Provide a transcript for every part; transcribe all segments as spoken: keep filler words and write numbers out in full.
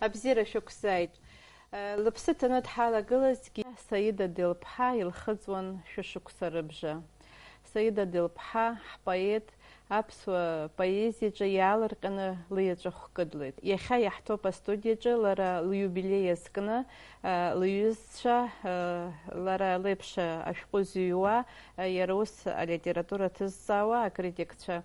Абзиара шәықәзааит. Лыԥсы ҭаны дҳалагылазҭгьы Саида Делԥҳа илхыҵуан шәышықәса рыбжа. Саида Делԥҳа, ҳпоет, аԥсуа поезиаҿы иаалырҟьаны лиаҵәахә кыдлеит. Иахьа иаҳҭоуп астудиаҿы лара лиубилеи азкны, лыҩызцәа, лара леиԥш ашәҟәы зыҩуа, иара ус алитература ҭызҵаауа акритикцәа,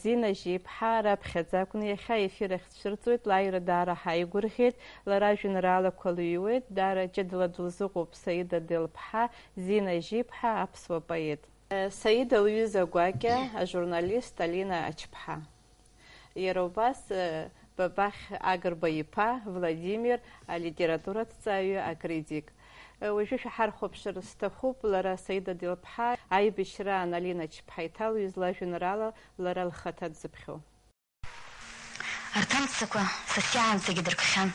Зина Жьиԥҳа раԥхьаӡа акәны иахьа аефир ахь дцәырҵуеит, лааира даара ҳаигәырӷьеит, лара ажәеинраалақәа лыҩуеит, даара ҷыдала дылзыҟоуп Саида Делԥҳа, Зина Жьиԥҳа, аԥсуа поет. Саида лҩыза гәакьа, ажурналист Алина Ачԥҳа. Иара убас, Бабахь Агрба иԥа Владимир, алитератураҭҵааҩы, акритик. Уажәы шәҳархәаԥшыр сҭахуп, лара Саида Делԥҳа аибашьраан Алина Ачԥҳа иҭалҩыз лажәеинраала лара лхаҭа дзыԥхьо. Арҭ амцақәа са сиаанӡагьы дыркхьан.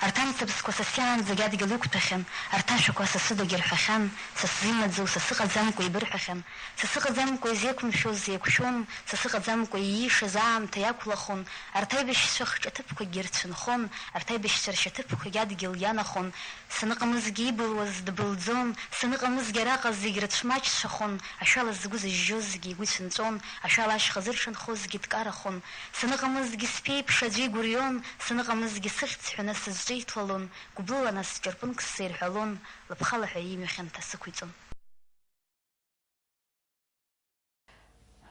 Арҭ амцаԥсқәа са сиаанӡагьы адгьыл иқәҭәахьан. Арҭ ашәақәа са сыдагьы рҳәахьан. Са сзымаӡоу, са сыҟаӡамкәа ибырҳәахьан. Са сыҟаӡамкәа изеиқәымшәоз еиқәшәон. Са сыҟаӡамкәа иишаз аамҭа иақәлахон. Арҭ аибашьцәа хҿаҭыԥқәагьы рцәынхон. Арҭ аибашьцәа ршьаҭыԥқәагьы адгьыл ианахон. Саныҟамызгьы ибылуаз дбылӡон, саныҟамызгьы араҟа зегь рыцәмаҷцәахон, ашәала згәы зыжьжьозгьы игәы ицәынҵәон, ашәала ашьха зыршанхозгьы дкарахон. Саныҟамызгьы сԥеиԥш аӡәы игәырҩон, саныҟамызгьы сыхьӡ ҳәаны сызҿиҭлалон, гәыблыла нас ҿырпынк сзаирҳәалон, лыԥхала ҳәа имҩа хьанҭа сықәиҵон.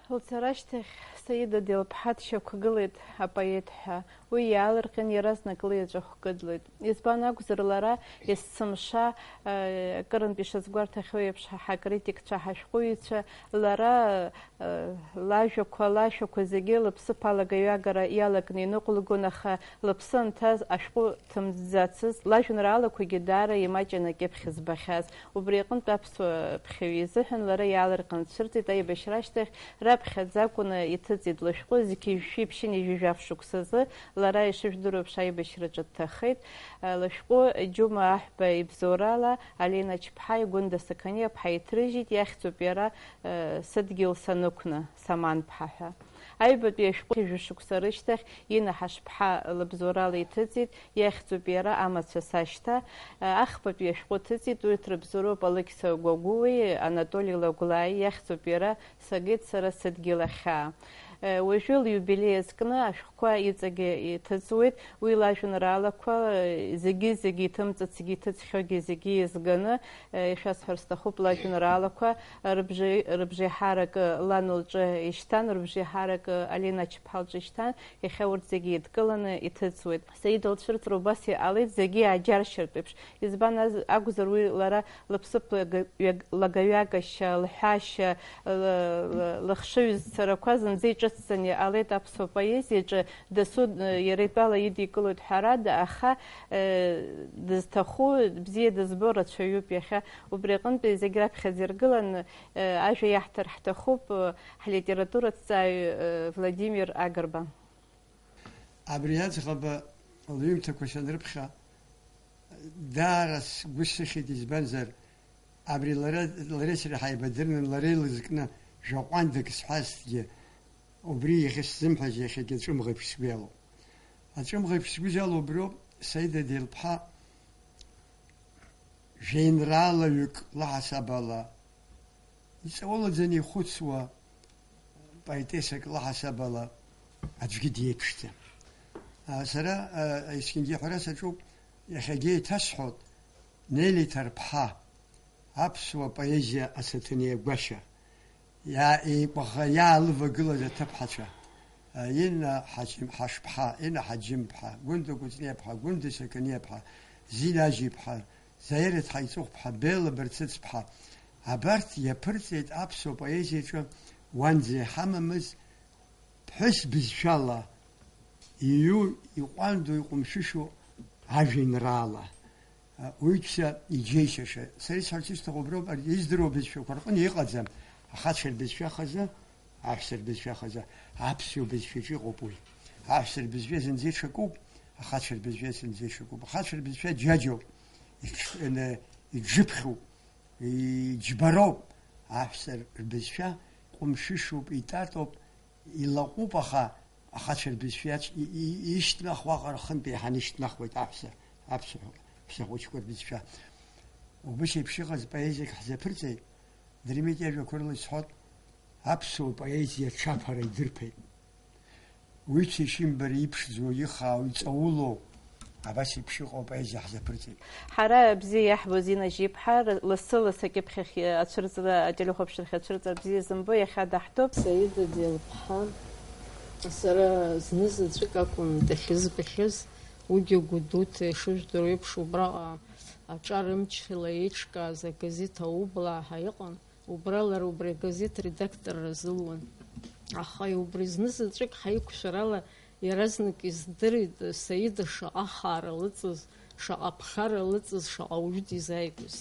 Лцара ашьҭахь Саида Делԥҳа дшьақәгылеит апоет ҳәа. Уи иаалырҟьан, иаразнак лиаҵәахә кыдлеит. Избан акәзар, лара есымша, э, акырынтә ишазгәарҭахьоу еиԥш, ҳа ҳакритикцәа, ҳашәҟәыҩҩцәа, лара, э, лажәақәа, лашәақәа зегьы лыԥсыԥ алагаҩагара иалакны иныҟәылгон, аха лыԥсы анҭаз ашәҟәы ҭымҵӡацызт, лажәеинраалақәагьы даара имаҷын акьыԥхь збахьаз. Убри аҟынтә аԥсуа ԥхьаҩ изыҳәан лара иаалырҟьаны дцәырҵит аибашьра ашьҭахь, раԥхьаӡа акәны иҭыҵит лышәҟәы, зқьи жәшәи ԥшьынҩажәи жәаф шықәсазы, лара ишыжәдыруа еиԥш аибашьраҿы дҭахеит. Лышәҟәы Џьума Аҳәба ибзоурала Алина Чԥҳа Гәында Сақаниаԥҳа иҭрыжьит, иахьӡуп иара, Сыдгьыл санықәны, Саманԥҳа ҳәа. Аҩбатәи ашәҟәы жәшықәса рышьҭахь Инна Ҳашԥҳа лыбзоурала иҭыҵит, иахьӡуп иара Амацәыс ашьҭа. Ахԥатәи ашәҟәы ҭыҵит, урҭ рыбзоуроуп Алықьса Гәагәуеи Анатоли Лагәлааи, иахьӡуп иара Сагеит сара сыдгьыл ахьаа. Уажәы лиубилеи азкны ашәҟәқәа иҵегьы иҭыҵуеит, уи лажәеинраалақәа зегьы-зегьы иҭымҵыцгьы иҭыҵхьоугьы зегьы еизганы, ишәасҳәар сҭахуп, лажәеинраалақәа рыбжеи-, рыбжеиҳарак лан лҿы ишьҭан, рыбжеиҳарак Алина Ачԥҳа лҿы ишьҭан, иахьа урҭ зегьы еидкыланы иҭыҵуеит. Саида лцәырҵра убас иҟалеит, зегьы иааџьаршьартә еиԥш. Избан аз-, акәзар, уи лара лыԥсыԥ лага-, ҩаг-, лагаҩагашьа, лҳәашьа, ла-, ла-, лыхшыҩзцарақәа зынӡа иҿыцӡаны иҟалеит аԥсуа поезиаҿы, дасу, э, иара итәала идикылоит ҳәарада, аха, э, дызҭаху, бзиа дызбо рацәаҩуп иахьа. Убри аҟынтәи зегь раԥхьаӡа иргыланы, э, ажәа иаҳҭар ҳҭахуп, э, ҳлитератураҭҵааҩ, э, Владимир Агрба. Абри аӡӷаба лҩымҭақәа санрыԥхьа, даара сгәы сыхьит, избанзар, абри лара, лареи сареи ҳаибадырны, лара илызкны жәаҟәандак сҳәазҭгьы, убри иахьа сзымҳәаз иахьагьы аҵәымӷ еиԥш сгәы иалоуп. Аҵәымӷ еиԥш сгәы залоу убриоуп, Саида Делԥҳа жәеинраалаҩык лаҳасаб ала, иҵаулаӡаны ихәыцуа поетессак лаҳасаб ала аӡәгьы диеиԥшӡам. А, сара, а, есқьынгьы ҳәара саҿуп, иахьагьы еиҭасҳәоит, Нели Ҭарԥҳа, аԥсуа поезиа асаҭанеи агәашьа, иа-, еикәаӷа иаалывагылаз аҭыԥҳацәа, а, Инна Ҳаџьым-, Ҳашԥҳа, Инна Ҳаџьымԥҳа, Гәында Кәыҵниаԥҳа, Гәында Сақаниаԥҳа, Зина Ажьиԥҳа, Заира Ҭҳаиҵыхәԥҳа, Бела Барцыцԥҳа, абарҭ иаԥырҵеит аԥсуа поезиаҿы уанӡа иҳамамыз ԥҳәыс бызшәала иҩу, иҟәандоу, иҟәымшәышәу ажәеинраала. Уаҩԥса иџьеишьаша. Сара исҳәарц исҭаху уброуп, ари издыруа бызшәақәа рҟны иҟаӡам. Ахацәа рбызшәа хазы, аҳәса рбызшәа хазы, аԥсуа бызшәаҿы иҟоуп уи. Аҳәса рбызшәа зынӡа иҽакуп, ахацәа рбызшәа зынӡа иҽакуп. Ахацәа рбызшәа џьаџьоуп, иҽ-, ны-, иџыԥхьуп, иџьбароуп. Аҳәса рбызшәа ҟәымшәышоуп, итатоуп, илаҟәуп, аха Ахацәа рбызшәа иац-, и-, и-, ишьҭнахуа аҟара хынтә еиҳаны ишьҭнахуеит аҳәса, аԥсуа ԥсахәыҷқәа рбызшәа. Убыс еиԥш иҟаз поезиак ҳзаԥырҵеит, Дырмит иажәақәа рыла исҳәоит, аԥсуа поезиа аҽаԥара идырԥеит. Уи цәашьымбар иԥшӡоу, ихаау, иҵаулоу, абас еиԥш иҟоу апоезиа ҳзаԥырҵеит. Ҳара бзиа иаҳбо Зина Жьиԥҳа, р-, лассы-лассы акьыԥхьахь ацәырҵра, ателехәаԥшрахь ацәырҵра бзиа зымбо, иахьа даҳтәуп. Саида Делԥҳа, сара зны-заҵәык акәын дахьызбахьаз, уигьы Гәдоуҭа, ишыжәдыруа еиԥш, убраҟа аҿар ымчхьала еиҿкааз агазеҭ Аублаа ҳәа иҟан. Убра лара убри агазеҭ редакторра азылуан. Аха убри зны-заҵәык ҳаиқәшәарала иаразнак издырит Саида шаҟа хаара лыҵаз, шаҟа ԥхара лыҵаз, шаҟа уаҩы дизааигәаз.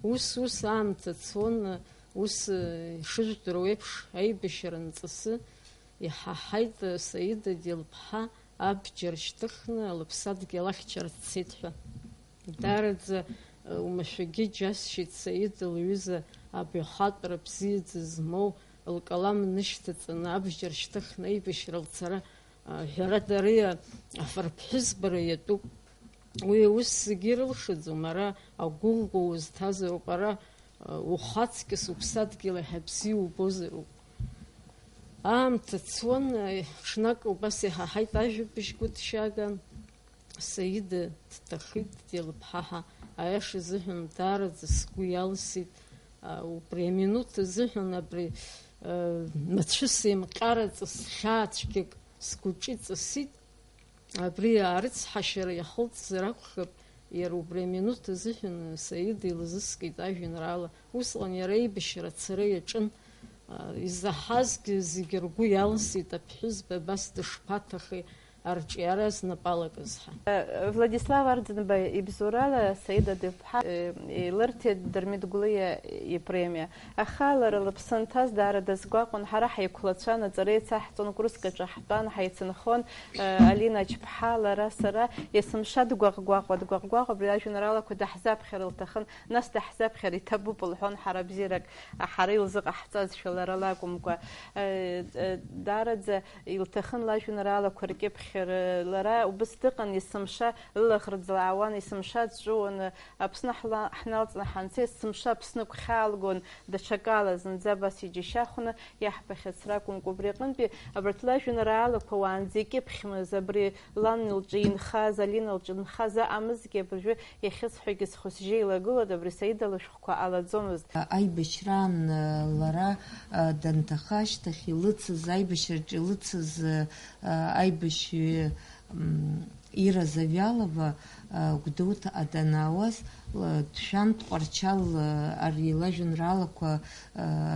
Ус, ус аамҭа цон, ус, ишыжәдыруа еиԥш, аибашьра анҵысы иҳаҳаит Саида Делԥҳа абџьар шьҭыхны лыԥсадгьыл ахьчара дцеит ҳәа. Даараӡа, э, умашәагьы џьасшьеит Саида лҩыза абаҩхатәра бзиаӡа змоу лкалам нышьҭаҵаны абџьар шьҭыхны аибашьра лцара, а, ҳәарада, ари афырԥҳәызбара иатәуп. Уи аус зегьы ирылшаӡом, ара агәыӷәӷәа узҭазароуп, ара, а, ухаҵкьыс уԥсадгьыл иаҳа бзиа убозароуп. Аамҭа цон, а, ҽнак убас иҳаҳаит ажәабжь гәыҭшьааган. Саида дҭахеит, Делԥҳа ҳәа, аиаша азыҳәан даараӡа сгәы иалсит, а, убри аминуҭ азыҳәан абри, а, мацәыс еимҟьараҵас хьаацәгьак сгәаҿы иҵысит, абри арыцҳашьара иахылҵзар акәхап, иара убри аминуҭ азыҳәан Саида илзыскит ажәеинраала, усҟан иара аибашьра ацара иаҿын, а, изаҳазгьы зегьы ргәы иалсит, аԥҳәызба абас дышԥаҭахеи, арҿиара знапы алакыз ҳәа. Владислав Арӡынба ибзоурала Саида Делԥҳа, э, илырҭеит Дырмит Гәлиа ипремиа. Аха лара лыԥсы анҭаз даара дазгәаҟуан, ҳара ҳаиқәлацәан, аҵара еицаҳҵон, курск аҿы ҳтәан, ҳаицынхон, э, Алина Ачԥҳа, лара, сара, есымша дгәаҟ-гәаҟуа, дгәаҟ-гәаҟуа, абри ажәеинраалақәа даҳзаԥхьар лҭахын, нас даҳзаԥхьар иҭабуп лҳәон, ҳара бзиарак, ҳара илзыҟаҳҵазшәа лара лакәымкәа. Э, э, даараӡа Илҭахын лажәеинраалақәа ркьыԥхьра. Лара убыс дыҟан, есымша лылаӷырӡ лаауан, есымша дҵәыуон. Аԥсны ҳла-, ҳналҵны ҳанца, есымша Аԥсны агәхьаалгон, даҽакала, зынӡа абас иџьашьахәны иаҳбахьац ракәымкәа. Убри аҟынтәи абарҭ лажәеинраалақәа уаанӡа икьыԥхьмыз, абри лан лҿы инхаз, Алина лҿы инхаз аҟамызгьы, абыржәы иахьысҳәогьы схәы-сжьы еилагылоит, абри Саида лышәҟәқәа ҟалаӡомызт. Аибашьраан, лара, данҭаха ашьҭахь илыцыз, аибашьраҿы илыцыз, аибашьҩы, м, Ира Завиалова, Гәдоуҭаҟа данаауаз, ла-, Дшәан Тҟәарчал, ари лажәеинраалақәа,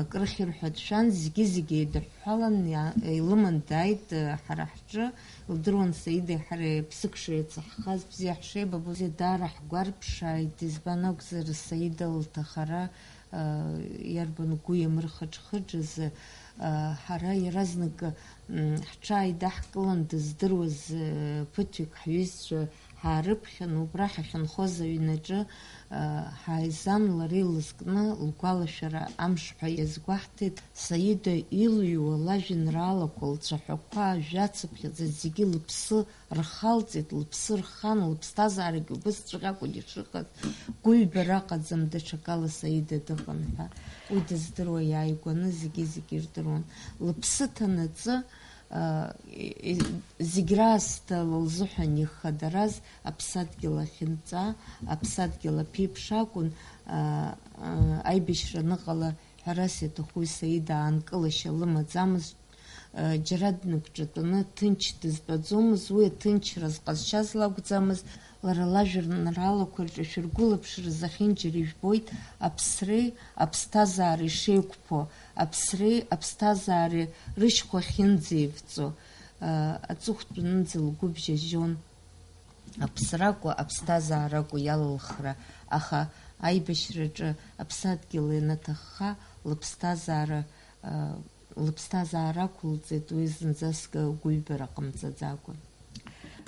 акрыхьыр ҳәа дшәан, зегьы-зегьы еидыҳәҳәалан иа-, илыман дааит, ҳара ҳҿы. Лдыруан Саидеи ҳареи ԥсык шеицаҳхаз, бзиа ҳшеибабоз, даара ҳгәарԥшааит, избан акәзар, Саида лҭахара, а, иарбан гәы иамырхыџхыџыз, а, ҳара иаразнак, м, ҳҽааидаҳкылан дыздыруаз, а, ԥыҭҩык ҳҩызцәа ҳаарыԥхьан, убра ҳахьынхоз аҩнаҿы, а, ҳааизан, лара илызкны лгәалашәара амш ҳәа иазгәаҳҭеит. Саида илыҩуа лажәеинраалақәа, лцәаҳәақәа, ажәацыԥхьаӡа зегьы лыԥсы рхалҵеит, лыԥсы рхан, лыԥсҭазаарагьы убысҵәҟьа акәын ишыҟаз, гәыҩбара ыҟаӡам, даҽакала Саида дыҟан ҳәа. Уи дыздыруа иааигәаны зегьы-зегьы ирдыруан. Лыԥсы ҭанаҵы, а, и-, и-, зегь раасҭа лзыҳәан ихадараз аԥсадгьыл ахьынҵа, аԥсадгьыл аԥеиԥш акәын, а, а, аибашьра аныҟала, ҳәарас иаҭаху Саида аанкылашьа лымаӡамызт. Џьара дныкҿатәаны ҭынч дызтәаӡомызт, уи аҭынчра зҟазшьаз лакәӡамызт, лара лажәеинраалақәа рҿы шәыргәылаԥшра зехьынџьара ижәбоит аԥсреи аԥсҭазаареи шеиқәԥо, аԥсреи аԥсҭазаареи рышьхәа ахьынӡеивҵо, аҵыхәтәанынӡа лгәы бжьажьон. Аԥсракәу, аԥсҭазааракәу иалылхра, аха аибашьраҿы аԥсадгьыл ианаҭахха, лыԥсҭазаара, лыԥсҭазаара ақәылҵеит уи зынӡаск гәыҩбара ҟамҵаӡакәа.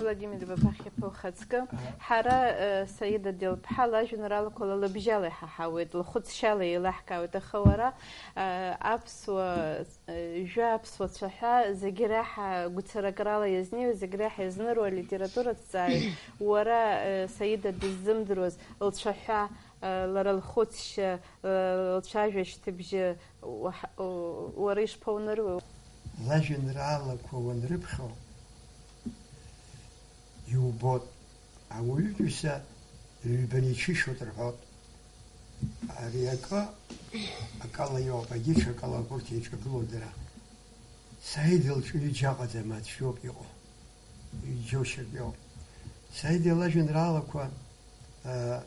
Владимир Бабахь-иԥа, ухаҵкы. Ҳара, э, Саида Делԥҳа лажәеинраалақәа ла лыбжьала иҳаҳауеит, лхәыцшьала еилаҳкаауеит, аха уара, э, аԥсуа, э, жәа, аԥсуа цәаҳәа зегь реиҳа гәцаракрала иазнеиуа, зегь реиҳа иазныруа алитературатә ҭҵааҩ, уара, э, Саида дыззымдыруаз лцәаҳәа, э, лара лхәыцшьа, э, лцәажәашьҭыбжьы уаҳ-, у-, уара ишԥауныруеи? Лажәеинраалақәа уанрыԥхьо, иубоит, ауаҩытәыҩса ҩбаны иҽишоит рҳәоит. Ари акы акала иоуп, егьи ҽакала урҭ еиҿагылоу дара. Саида лҿы ҩыџьа аҟаӡам, аӡә иоуп иҟоу. Џьоушьартә иоуп. Саида лажәеинраалақәа, а,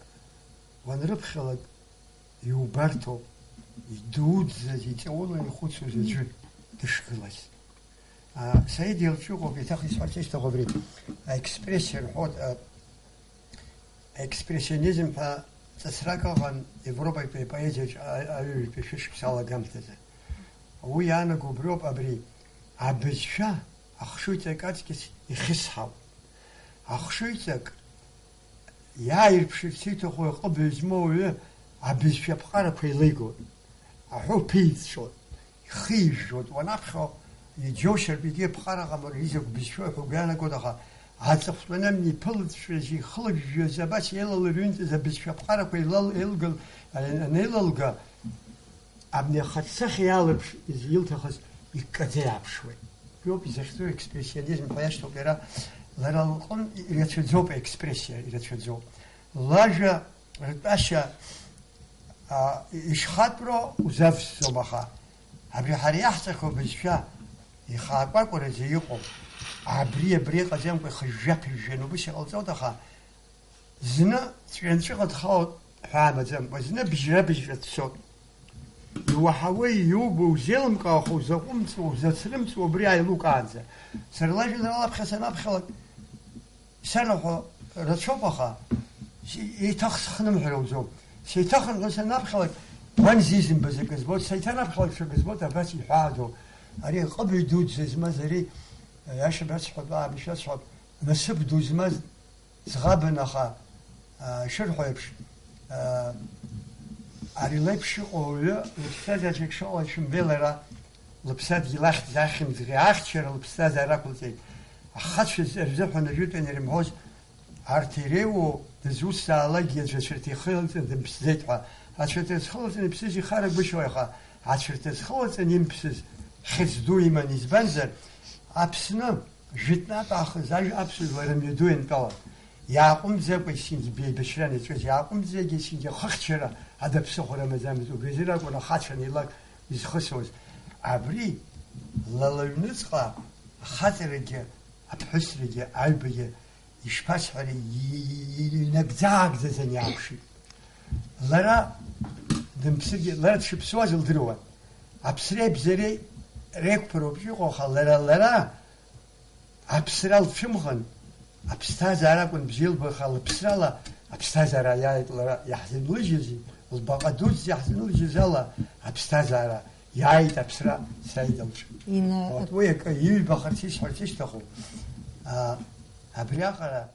уанрыԥхьалак, иубарҭоуп, идуӡӡаз, иҵауланы ихәыцуаз аӡәы дышгылаз. А, Саида илҿыҟоуп, еиҭах исҳәарц исҭаху абри, аекспрессиа рҳәоит, а, аекспрессионизм ҳәа ҵысрак ыҟан Европатәи апоезиаҿ а-, аҩажәатәи шәышықәса алагамҭазы. Уи иаанаго убриоуп, абри абызшәа ахшыҩҵак аҵкьыс ихьысҳауп. Ахшыҩҵак иааирԥшырц иҭаху аҟыбаҩ змоу ауаҩы абызшәа аԥҟарақәа еилеигоит. Аҳәоу ԥиҵәҵәоит, ихы ижәжәоит, уанаԥхьо иџьоушьартә егьи аԥҟара ҟамлар изакә бызшәоу ҳәа угәы иаанагоит, аха аҵыхәтәаны амни иԥылҵәҵәаз, ихылыжәжәаз, абас еилалырҩынтыз абызшәа аԥҟарақәа еилал-, еилгал-, анеилалга, абни ахаҿсахьа иалаԥш изы илҭахыз иккаӡа иааԥшуеит. Иоуп изахьӡу, експрессионизм ҳәа иашьҭоуп иара, лара лҟын ирацәаӡоуп аекспрессиа, ирацәаӡоуп. Лажәа ртәашьа, а, ишхатәроу узавсӡом, аха абри ҳара иаҳҵахьоу абызшәа ихаакәакәараӡа иҟоуп. Абри, абри ыҟаӡамкәа ихыжәжәа-ԥыжәжәаны убыс иҟалҵоит, аха зны ҵәҩанҵәыҟа дхалоит ҳәа амаӡамкәа, зны бжьра-быжьра дцоит. Иуаҳауеи, иубо, узеилымкаахо, узаҟәымҵуа, узацрымҵуа, убри ааилукаанӡа. Сара лажәеинраала аԥхьа санаԥхьалак, исанаҳәо рацәоуп, аха с-, еиҭах схнымҳәыр ауӡом. Сеиҭахынҳәуа санаԥхьалак, уан зизымбаз акы збоит, сеиҭанаԥхьалак ҽакы збоит, абас иҳәаадоу. Ари аҟыбаҩ дуӡӡа змаз, ари, аиаша басҳәап, аамышәа сҳәап, насыԥ ду змаз, ӡӷабын, аха, а, ишырҳәо еиԥш, а, ари леиԥш иҟоу ауаҩы лыԥсҭазаараҿ шыҟоу ишәымбеи лара, лыԥсадгьыл ахьӡ ахьымӡӷ ахьчара лыԥсҭазаара ақәылҵеит. Ахацәа рзыҳәан ажәытәан ирымҳәоз, арҭ иреиуоу дызусҭазаалакгьы аӡәы ацәарҭа ихы иалҵны дымԥсӡеит ҳәа. Ацәарҭа зхылҵны иԥсыз ихарагәышьои, аха ацәарҭа зхылҵны имԥсыз хьӡ ду иман, избанзар, Аԥсны Жәытәнатә аахыс ажә-, аԥсуа жәлар рымҩаду иантәалан. Иааҟәымҵӡакәа есқьынгьы беибашьран иаҿыз, иааҟәымҵӡакәа есқьынгьы ахыхьчара ада ԥсыхәа рымаӡамызт, убри азы ракәын ахацәа неилак изхысуаз. Абри ла лыҩныҵҟа ахаҵарагьы, аԥҳәысрагьы, аҩбагьы, ишԥасҳәари, и-, и-, и-, инагӡа-аагӡаӡаны иааԥшит. Лара дымԥсыргьы, лара дшыԥсуаз лдыруан. Аԥсреи абзареи реиқәԥароуп иҟоу, аха лара, лара Аԥсра лцәымӷын, аԥсҭазаара акәын бзиа илбо, аха лыԥсрала аԥсҭазаара иааит лара иаҳзынлыжьыз, лбаҟа дуӡӡа иаҳзынлыжьыз ала аԥсҭазаара иааит аԥсра Саида лҿы. Ина- Вот, уи акы иҩбахарц исҳәарц исҭаху, а, абриаҟара,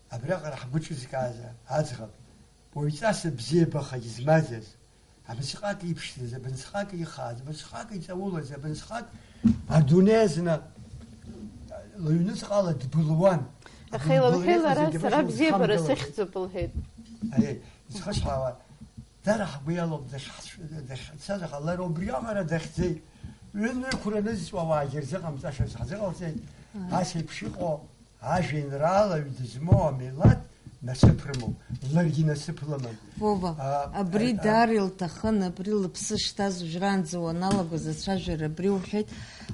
абриаҟара ҳгәы ҿызкааз аӡӷаб, уаҩҵас абзиабахагь змаӡаз, абасҟак иԥшӡаз, абасҟак ихааз, абасҟак иҵаулаз, абасҟак адунеи азна лыҩныҵҟала дбылуан. Аха илымҳәеи лара, зегьы сара абасҟак бзиабара зхамгылаз сыхьӡуп, лҳәеит. Аиеи, изхысҳәаауа, дара ҳгәы иалоуп дахьҳцә-, дахьцаз, аха лара убриаҟара дахьӡеит. Ҩынҩықәра нызҵуа ауаагьы рзыҟамҵашаз ҳзыҟалҵеит. Ааи. Ас еиԥш иҟоу Ажәеинраалаҩ дызмоу амилаҭ насыԥ рымоуп, ларгьы насыԥ лыман. Вова, а, абри а, даара илҭахын, абри лыԥсы шҭаз уажәраанӡа уаналагоз ацәажәара абри уҳәеит.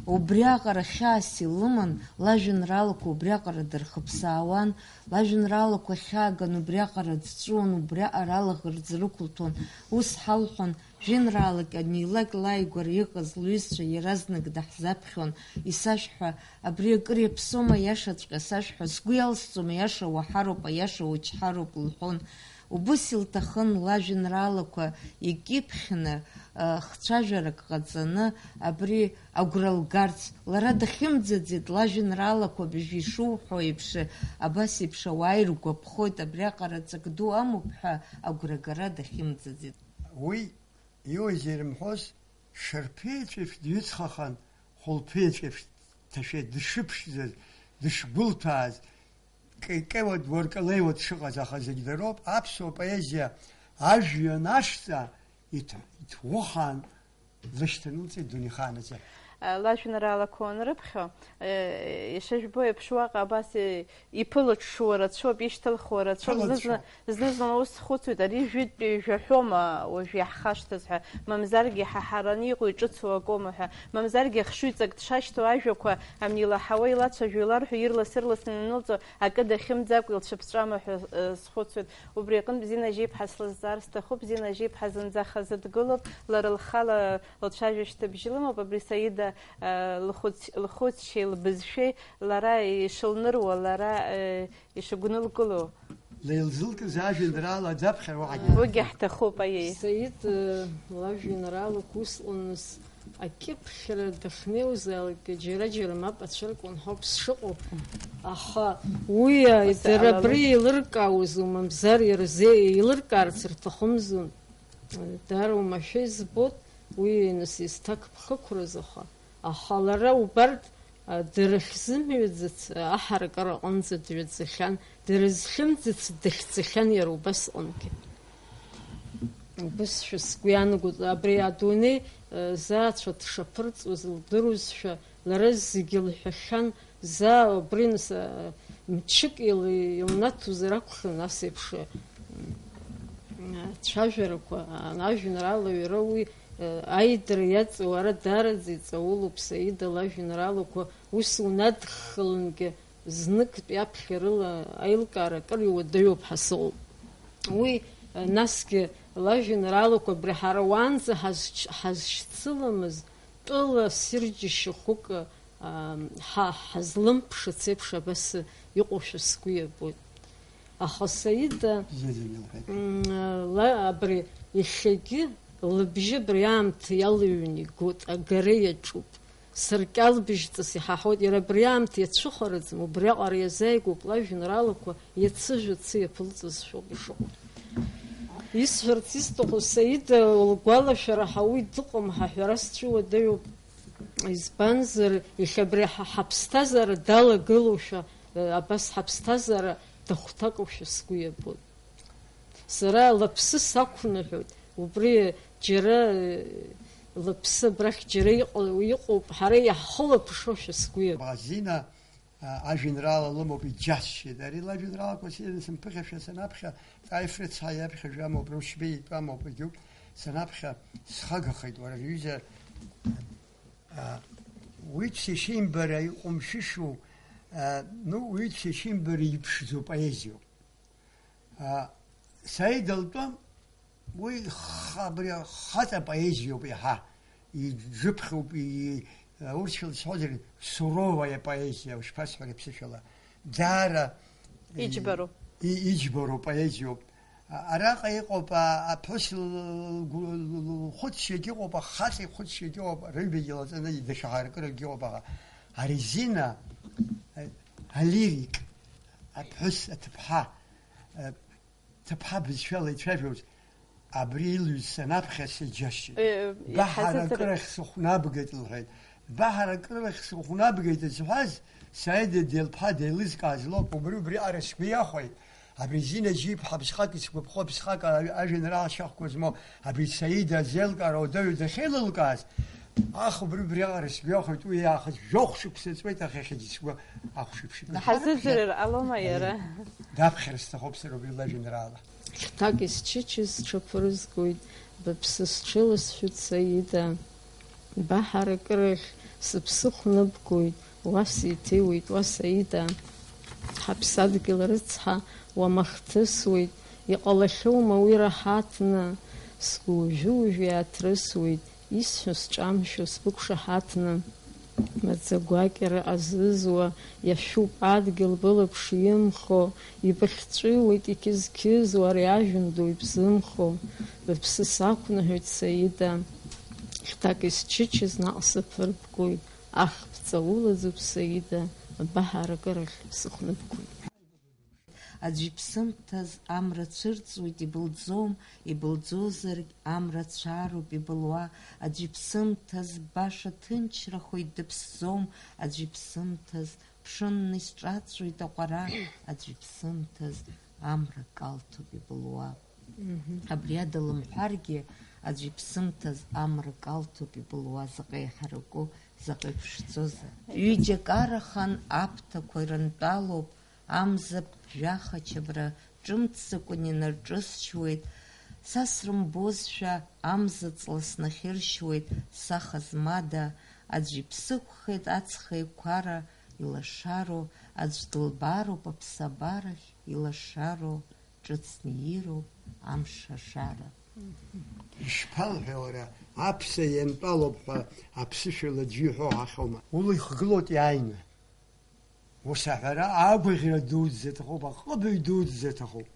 Убриаҟара хьаас илыман, лажәеинраалақәа убриаҟара дырхыԥсаауан, лажәеинраалақәа хьааган убриаҟара дҵәуон, убриаҟара алаӷырӡ рықәылҭәон. Ус ҳалҳәон, Жәеинраалак анилак лааигәара иҟаз лҩызцәа иаразнак даҳзаԥхьон, исашәҳәа, абри акыр иаԥсоума, иашаҵәҟьа сашәҳәа, сгәы иалсӡом, аиаша уаҳароуп, аиаша учҳароуп, лҳәон. Убыс илҭахын лажәеинраалақәа икьыԥхьны, хцәажәарак ҟаҵаны абри агәра лгарц. Лара дахьымӡаӡеит, лажәеинраалақәа абыржәы ишуҳәо еиԥш, абас еиԥш ауаа иргәаԥхоит, абриаҟара ҵак ду амоуп ҳәа агәрагара дахьымӡаӡеит. Уи иуазеи рымҳәоз, шарԥеиҵәеиԥш дҩыҵхахан, хәылԥеиҵәеиԥш дҭашәеит, дышыԥшӡаз, дышгәылҭәааз, кеикеиуа дуаркалеиуа дшыҟаз, аха зегь дароуп, аԥсуа поезиа ажәҩан ашҵа иҭ-, иҭӷәыхаан длышьҭанылҵеит дунеихааназы. Лажәеинраалақәа уанрыԥхьо, ишыжәбо еиԥш, уаҟа абас иԥылыҽҽуа рацәоуп, ишьҭылхуа рацәоуп. Зны-зны, зны-зынла ус схәыцуеит, ари жәытәтәи жәаҳәома уажә иаҳхашҭыз ҳәа, мамзаргьы ҳа ҳараны иҟоу иҿыцу акома ҳәа, мамзаргьы ахшыҩҵак дшашьҭоу ажәақәа ани илаҳауа, илацәажәо, иларҳәо, ирлас-ырласны инанылҵо акы дахьымӡакәа илцәыԥҵәама ҳәа, э, схәыцуеит. Убри аҟынтә Зина Жьиԥҳа слызҵаар сҭахуп. Зина Жьиԥҳа зынӡа хазы дгылоуп, лара лхала лцәажәашьҭыбжь лымоуп, абри Саида, э, лхәыц-, лхәыцшьеи лбызшәеи лара ишылныруа, лара, э, ишыгәнылкыло. Леилзылкыз ажәеинраала аӡаԥхьар уаҳагьы. Уигьы ҳҭахуп, аиеи. Саид, э, лажәеинраалақәа усҟаныс акьыԥхьра дахьнеиуазаалакгьы џьара-џьара мап ацәыркуан ҳәоуп сшыҟоу. Аха уи, э, ус дара ала абри лыгәра еилыркаауазу, мамзар иара зе-, еилыркаарц рҭахымзу? Даара уамашәа избоит, уи нас изҭакԥхықәраз, аха, аха лара убарҭ, а, дара хьзымҩаӡац, а, аҳаракыра аҟынӡа дҩаӡахьан, дара зхьымӡац дахьӡахьан иара убасҟангьы. Убасшәа сгәы иаанагоит, абри адунеи, а, заацәа дшаԥырҵуаз лдыруазшәа, лара зегьы лҳәахьан, Заа убри, нас, а, мчык ил-, илнаҭозар акәхарын ас еиԥш, м, а, цәажәарақәа, а, ажәеинраала иара уи, а, аидара иаҵоу ара даараӡа иҵаулоуп, Саида лажәеинраалақәа ус унадххылангьы, зныктәи аԥхьарыла аилкаара акыр иуадаҩуп ҳәа сыҟоуп. Уи, а, насгьы лажәеинраалақәа абри ҳара уаанӡа ҳазч-, ҳазшьцыламыз, тәыла сырџьашьахәык, аа, ҳа-, ҳазлымԥшыц еиԥш абас иҟоушәа сгәы иабоит. Аха Саида, бзиаӡаны илҳәеит. М, ла-, абри иахьагьы лыбжьы абри аамҭа иалыҩны игоит, агара иаҿуп. Саркьал быжьҵас иҳаҳауеит, иара абри аамҭа иацәыхараӡам, убриаҟара иазааигәоуп лажәеинраалақәа иацы-жәацы иаԥылҵызшәа ауп ишыҟоу. Исҳәарц исҭаху, Саида лгәалашәара ҳәа уи дыҟам ҳәа ҳәара сцәыуадаҩуп. Избанзар, иахьа абри ҳа-, ҳаԥсҭазаара далагылоушәа, э, абас ҳаԥсҭазаара дахәҭакушәа сгәы иабоит. Сара лыԥсы сақәныҳәоит, убри џьара, э, лыԥсы абрахь џьара иҟа-, иҟоуп, ҳара иаҳхылаԥшошәа сгәы иабоит. Зина, а, ажәеинраала лымоуп, иџьасшьеит. Ари лажәеинраалақәа сираны сымԥыхьашәа санаԥхьа, Ҵаиф рыцҳа иаԥхьа жәамоуп, Рушьбеи итәамоуп, егьуп. Санаԥхьа схагахеит, уара рҩыза, а, уи ԥсишьеимбара иҟәымшәышәу, а, ну, уи ԥсишьеимбара иԥшӡоу поезиоуп. А, Саида лтәы, уи х-, абри хаҵа поезиоуп иаҳа. Иџыԥхьоуп, и-, урысшәала сҳәозар, суровая поезиа, ушԥасҳәари аԥсышәала. Даара, и-, Иџьбароуп. И-, иџьбароу поезиоуп. А-, араҟа иҟоуп, а-, аԥҳәыс л-, лгәы-, л-, лхәыцшьагь ыҟоуп, ахаҵа ихәыцшьагь ыҟоуп, рыҩбагьы лаҵаны даҽа ҳаракыракгьы ыҟоуп, аха арезина, а-, алирик, аԥҳәыс, аҭыԥҳа, а, ҭыԥҳа бызшәала ицәажәоз, абри илҩыз санаԥхьа сыџьасшьеит. Э, Баҳара иҳазыӡырҩ- акырахь сыхәнабгеит, лҳәеит. Баҳара акырахь сыхәнабгеит зҳәаз, Саида Делԥҳа деилызкааз лоуп, убри убриаҟара сгәы иахәеит. Абри Зина Џьиԥҳа ԥсхак исгәаԥхо, ԥсхак ажәеинраала шьахәқәа змоу, абри Саида азеилкаара уадаҩу дахьеилылкааз, Аха убри убриаҟара сгәы иахәеит, уи иаахыс жәохә шықәса ҵуеит, аха иахьагьы сгәы ахәшеиԥш икыдхалоит. Ҳазыӡырҩыр ҟалома иара? Даԥхьар сҭахуп сара убри лажәеинраала. Хьҭак исчычаз сҽаԥырызгоит, быԥсы сҽыласшәоит, Саида. Баҳаракырахь сыԥсы хәныбгоит, уа сеиҭеиуеит, уа Саида. Ҳаԥсадгьыл рыцҳа, уамахҭысуеит, иҟалахьоума уи раҳаҭны? Сгәы уажәы-уажәы иааҭрысуеит, исҳәо сҿамшәо сбықәшаҳаҭны. Маӡа гәакьара азызуа, иашәуп адгьыл былаԥш имхо, ибыхьҵәыуеит иқьыз-қьызуа ари ажәҩан ду ибзымхо, рыԥсы сақәныҳәоит, Саида. Хьҭак исчычаз наҟ сыԥырбгоит, ахԥҵа улаӡуп, Саида, абаҳаракырахь сыхныбгоит. Аӡә иԥсымҭаз амра цәырҵуеит, ибылӡом, ибылӡозаргь амра цәароуп ибылуа. Аӡә иԥсымҭаз баша ҭынчрахоит, дыԥсӡом, аӡә иԥсымҭаз ԥшынны исҿаҵәоит аҟәара, аӡә иԥсымҭаз амра калҭуп ибылуа. Абри ада лымҳәаргьы, аӡә иԥсымҭаз амра калҭуп ибылуа, заҟа иҳараку, заҟа иԥшӡоузеи. Ҩыџьак арахан аԥҭақәа ирынтәалоуп, амза ԥжәаха чабра ҿымҭӡакәан инарҿысшьуеит, са срымбозшәа, амза ҵла снахьыршьуеит, саха змада, аӡә иԥсықәхеит аҵх еиқәара илашароу, аӡә дылбароуп аԥсабарахь илашароу, ҿыцны ироуп амш ашара. Ишԥалҳәа уара, аԥса иантәалоуп ҳәа аԥсышәала аӡәы иҳәо ҳахьоума? Ула ихгылоит иааины. Ус аҳәара агәаӷьра дуӡӡа аҭахуп, аҟыбаҩ дуӡӡа аҭахуп.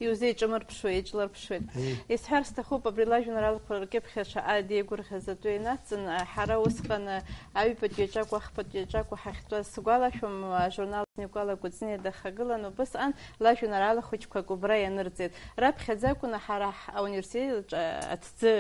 Иузеиҿамырԥшуеи, еиҿларԥшуеит. Аиеи. Исҳәар сҭахуп, абри лажәеинраалақәа ркьыԥхь аша адиеигәырӷьаз атәы ианацҵаны, ҳара усҟан аҩбатәи аҿакәу ахԥатәи аҿакәу ҳахьтәаз сгәалашәом, ажурнал Никәала Кәыҵниа дахагылан, убысҟан лажәеинраала хәыҷқәак убра ианырҵеит. Раԥхьаӡа акәын ҳара ҳ-, ауниверситет аҿы аҭӡы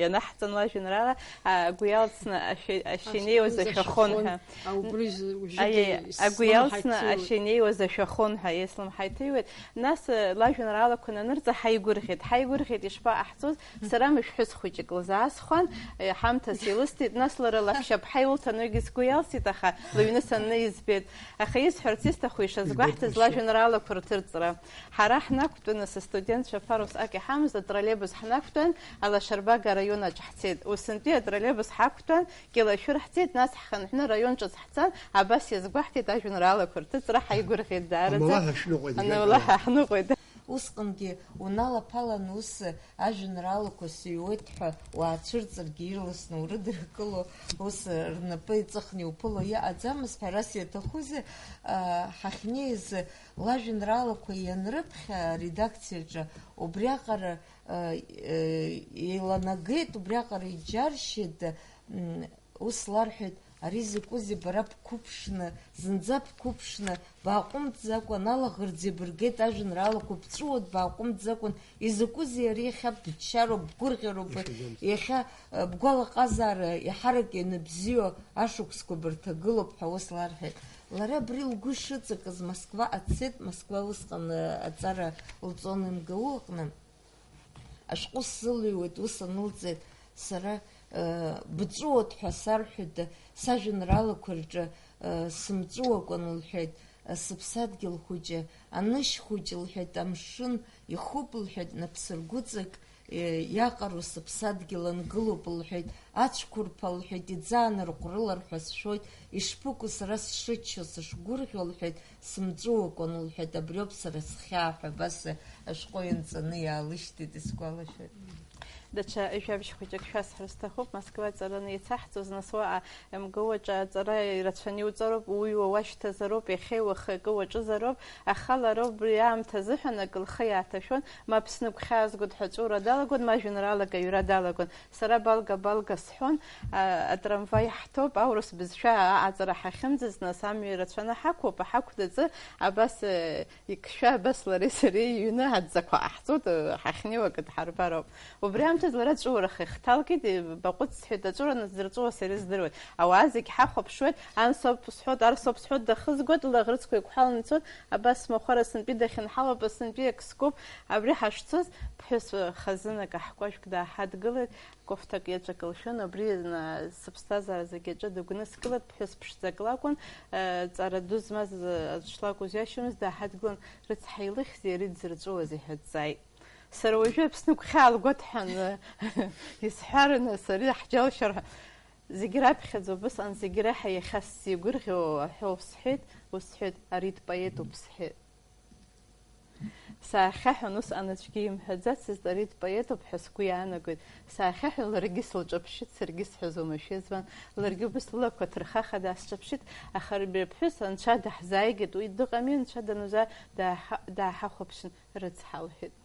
ианаҳҵан лажәеинраала, а, агәы иалҵны ашәа-, ашәа инеиуаз ашәахон ҳәа. А, убри з-, ужьы Аиеи, исзымҳа агәы иалҵны ицеиуеит. Ашәа инеиуаз ашәахон ҳәа ислымҳа иҭыҩуеит. Нас, э, лажәеинраалақәа ананырҵа ҳаигәырӷьеит. Ҳаигәырӷьеит ишԥаҟаҳҵоз, сара мышәҳәыс хәыҷык лзаасхәан, э, ҳамҭас илысҭеит, нас лара лаҳәшьаԥҳа илҭаноугьы сгәы иалсит, аха лыҩны санны избеит. Аха исҳәарц исҭаху ишазгәаҳҭаз Илбеит лашьа. Лажәеинраалақәа рҭырҵра. Ҳара ҳнақәтәаны, сыстудентцәа ԥара усҟак иҳамаз, атроллеибус ҳнақәтәан, Алашарбага араион аҿы ҳцеит. Усынтәи атроллеибус ҳақәтәан, Кьалашәыр ҳцеит, нас ҳхынҳәны араион ҿыц ҳцан, абас иазгәаҳҭеит ажәеинраалақәа рҭыҵра, ҳаигәырӷьеит даараӡа. Амала ҳашныҟәеит, Амала егьырҭ ҳашныҟәеит. Усҟангьы уналаԥалан ус ажәеинраалақәа сыҩуеит ҳәа уаацәырҵыргьы ирласны урыдыркыло, ус рнапы иҵыхны иуԥыло иҟаӡамызт ҳәа, ас иаҭахузеи, а, ҳахьнеиз лажәеинраалақәа ианрыԥхьа аредакциаҿы, убриаҟара, а, э, еиланагеит, убриаҟара иџьаршьеит, м, Ус ларҳәеит, ари закәызеи, бара бқәыԥшны, зынӡа бқәыԥшны, бааҟәымҵӡакәа налаӷырӡ иабыргеит ажәеинраалақәа, бҵәыуоит, бааҟәымҵӡакәан, изакәызеи ари, иахьа быччароуп, бгәырӷьароуп, Ишәаӡам. Иахьа, э, бгәалаҟазаара иаҳарак ианыбзиоу ашықәсқәа бырҭагылоуп ҳәа ус ларҳәеит. Лара абри лгәы шыҵакыз Москваҟа дцеит, Москва усҟан, э, аҵара лҵон М Г У аҟны. Ашәҟәы сзылыҩуеит, ус анылҵеит, сара, э, бҵәыуоит ҳәа сарҳәеит, сажәеинраалақәа рҿы, э, сымҵәыуакәан, лҳәеит, сыԥсадгьыл хәыҷы, анышь хәыҷы, лҳәеит, амшын ихуп, лҳәеит, напсыргәыҵак, э, иаҟароу сыԥсадгьыл ангылоуп, лҳәеит, ацәқәырԥа, лҳәеит, иӡаанарҟә рылар ҳәа сшәоит, ишԥыкәу сара сшыччо, сышгәырӷьо, лҳәеит, Сымҵәуакәан, лҳәеит, абриоуп сара схьаа ҳәа абас ашәҟәы ианҵаны иаалышьҭит, исгәалашәоит. Даҽа жәабжь хәыҷык шәасҳәар сҭахуп, Москва аҵараны еицаҳҵоз, нас уаҟа М Г У аҿы аҵара ирацәаны иуҵароуп, уҩуа уашьҭазароуп, иахьеи уахеи акы уаҿызароуп, аха лара убри аамҭа азыҳәан акы лхы иааҭашәон, ма Аԥсны гәхьаазгоит ҳәа аҵәуара далагон, ма жәеинраалак аҩра далагон. Сара балга-балга сҳәон, а, атрамваи ҳҭоуп, аурыс бызшәа аҟаҵара ҳахьымӡаз, нас амҩа ирацәаны ҳақәуп, ҳақәнаҵы, абас, э, икшәа, абас лареи сареи иҩны аӡӡақәа ҟаҳҵоит, э, ҳахьнеиуа акы дҳарбароуп. Убри аамҭаз лара аҵәуарахь ихҭалкит, э, баҟәыҵ, сҳәеит, аҵәуара дырҵәуо сара издыруеит. Ауаа зегь ҳахәаԥшуеит, ан соуп сҳәоит, ар соуп сҳәоит, дахызгоит, лыӷрыцқәа еиқәҳәаланы ицоит, абас смахәар асынтәи дахьынҳалоуп, асынтәи ак скуп, абри ҳашцоз, ԥҳәыс хазынак аҳкәажәк дааҳадгылеит, Кофҭак иаҵәа кылшәын, убри, на, сыԥсҭазаара зегьы аҿы дыгәныскылеит, ԥҳәыс ԥшӡак лакәын, э, ҵара ду змаз, э, аӡә шлакәыз ҩашьомызт, дааҳадгылан, рыцҳа илыхьзеи, ари дзырҵәуозеи ҳәа дҵааит. Сара уажәы Аԥсны гәхьаа лгәаҭҳәан, э, исҳәарын, сара иаҳџьалшьар ҳәа. Зегь раԥхьаӡа убысҟан зегь реиҳа иахьа сзигәырӷьо аҳәоу сҳәеит, ус сҳәеит, ари дпоетуп сҳәеит. Саахьаҳәын, усҟан аӡәгьы имҳәаӡацызт, ари дпоетуп ҳәа сгәы иаанагоит. Саахьаҳәын, ларгьы сылҿаԥшит, саргьы сҳәазом ашәа избан. Ларгьы убыс лылақәа ҭырхаха даасҿаԥшит, аха абри аԥҳәыс анцәа даҳзааигеит, уи дыҟами, анцәа данузаа дааҳа-, дааҳахәаԥшын, рыцҳа, лҳәеит.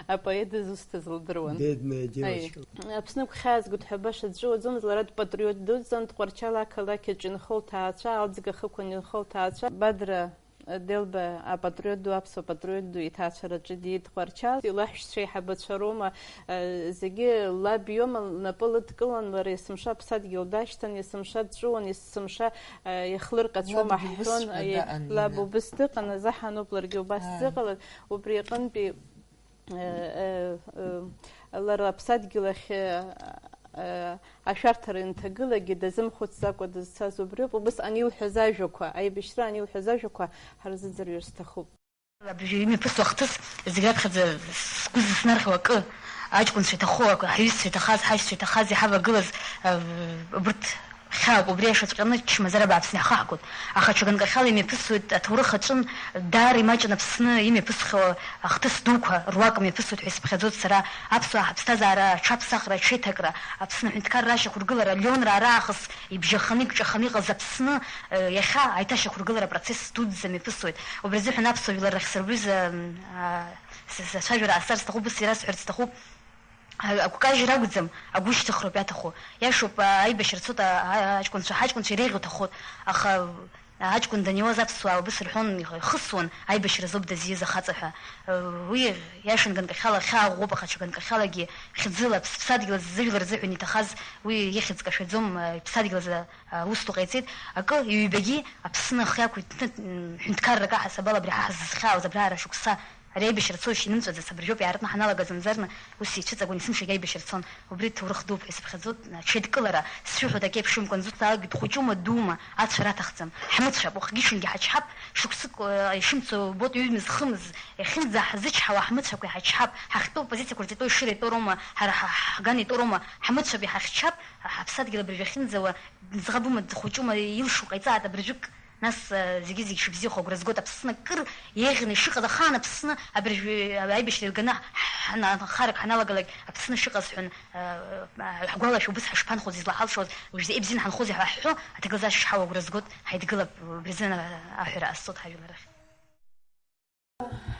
Апоет дызусҭаз лдыруан. Бедная девочка. Аи, Аԥсны гәхьаазго дҳәа баша дҵәыуаӡомызт, лара дпатриот дуӡӡан, Тҟәарчал ақалақь аҿы инхо лҭаацәа, Алӡга хықәан инхо лҭаацәа, Бадра Делба апатриот ду, аԥсуа патриот ду иҭаацәараҿы диит Тҟәарчал, илаҳәшьцәа еиҳабацәа роума, э, зегьы лаб иоума лнапы лыдкылан, лара есымша аԥсадгьыл дашьҭан, есымша дҵәыуан, есымша, э, иахлырҟьацәоума ҳҳәон, лаб убыс дыҟан, азаҳаноуп ларгьы убас дыҟалаз, убри аҟынтәи Э, э, э, лара аԥсадгьыл ахь, э, э, ашәарҭара инҭагылагьы дазымхәыцӡакәа дызцаз убриоуп. Убысҟан илҳәаз ажәақәа, аибашьра анилҳәаз ажәақәа ҳарзыӡырҩыр сҭахуп. Абыржәы имҩаԥысуа ахҭыс зегь раԥхьаӡа сгәы зыснархьуа акы, аҷкәынцәа иҭаху, ак-, ҳҩызцәа иҭахаз, ҳашьцәа иҭахаз, иҳавагылаз, э, убырҭ Хьаак, убри иашаҵәҟьаны чмазара бааԥсны иаҳхаҳгоит. Аха ҽа ганкахьала имҩаԥысуеит, аҭоурых аҿын даара имаҷын Аԥсны имҩаԥысхьоу ахҭыс дуқәа руак мҩаԥысуеит ҳәа исыԥхьаӡоит сара. Аԥсуаа ҳаԥсҭазаара аҽаԥсахра, аҽеиҭакра, Аԥсны аҳәынҭқарра ашьақәыргылара, Леонраа раахыс ибжьаханы, икҿаханы иҟаз Аԥсны, э, иахьа аиҭашьақәыргылара апроцесс дуӡӡа мҩаԥысуеит. Убри азыҳәан аԥсуа жәлар рахь сырбҩыз, м, а, с-, сацәажәара ҟасҵар сҭахуп, ус ирасҳәарц сҭахуп. А-, агәкажьра акәӡам, агәышьҭыхроуп иаҭаху. Иашоуп, а-, аибашьра цоит, а-, а-, аҷкәынцәа, ҳаҷкәынцәа иреиӷьу ҭахоит, аха, а, аҷкәын даниуаз аԥсуаа убыс рҳәон, ихысуан, аибашьра азоуп дазиз ахаҵа ҳәа. Уи иашан ганкахьала хьаа ӷәӷәоуп, аха ҽа ганкахьалагьы хьӡыла, ԥс-, ԥсадгьыл азы зыжәлар рзыҳәан иҭахаз уи ихьӡ кашәаӡом, а, ԥсадгьыл азы, а, ус ду ҟаиҵеит. Акы, ҩбагьы Аԥсны ахы иақәиҭны, м, ҳәынҭқаррак аҳасабала абри ҳа ҳзызхьаауаз абраара шықәса Ари аибашьра цошьа инымҵәаӡац, абыржәоуп иаартны ҳаналагаз, мамзарны ус ицәыҵагон, есымшагьы аибашьра цон. Убри ҭоурых дууп ҳәа исыԥхьаӡоит. Ҽеидкылара, сшәыҳәоит, акы еиԥшымкәан, зусҭцәалагьы дхәыҷума, дума, ацәара аҭахӡам. Ҳмыцәап, уахгьы-ҽынгьы ҳачҳап, шықәсык, э, ишымцо убоит, ҩымыз, хымыз, иахьынӡаҳзычҳауа ҳмыцәақәа иҳачҳап, ҳахьтәоу апозициақәа рҵаитәу ишыра итәоу роума, ҳара ҳа-, ҳган итәоу роума, ҳмыцәап, иҳахьчап, ҳаԥсадгьыл абыржәы ахьынӡауа, ӡӷабума, дхәыҷума, илшо ҟаиҵааит абыржәык. Нас, э, зегьы-зегь шыбзиахо агәра згоит, Аԥсны акыр еиӷьны ишыҟаз, ахаан Аԥсны абыржәы, э, аибашьра еилганы ҳ-, ҳна-, харак ҳаналагалак Аԥсны шыҟаз ҳәан, э, э, ҳгәалашәо, убыс ҳашԥанхоз, излаҳалшоз, уажәзы ибзианы ҳанхозеи ҳәа ҳҳәо, аҭагылазаашьа шҳауа агәра згоит, ҳаидгылап, убри азын аҳәара ҟасҵоит ҳажәлар рахь.